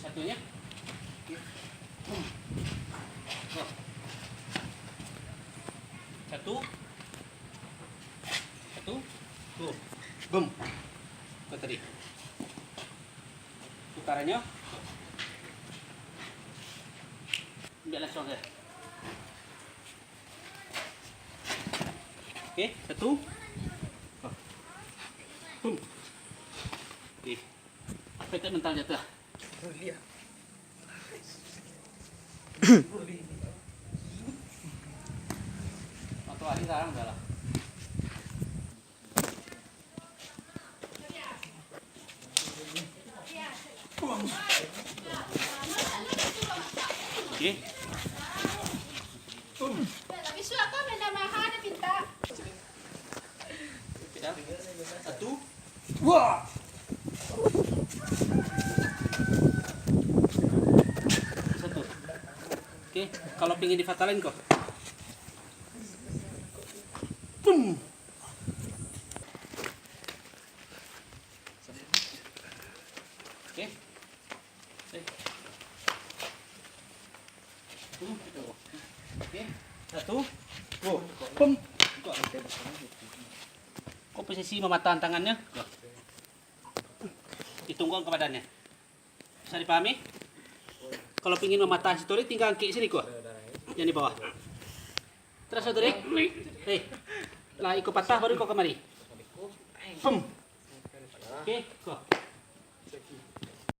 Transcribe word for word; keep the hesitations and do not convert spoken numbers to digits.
Satunyo. Satu. Satu. Tuh. Bum. Ko tadi. Putarannyo. Ambiak langsuang sajo. Oke, satu. Bum. Oke. Apo itu mental jatuah? Matoari tarang dah lah. Oke. Satu. Wah. Satu. Oke, kalau pingin difatalin ko. Pum. Oke. Eh. Oke. Satu. Go. Pum. Ko posisi mamatahan tangannyo. Go. Ditunggang ka badannyo. Bisa dipahami? Kalau pingin mamatahan si Torik, tinggal angkek sini ko. Yang di bawah. Terus, Torik. Hei. Lah, iko patah baru ko kamari. Pum. Oke, ko.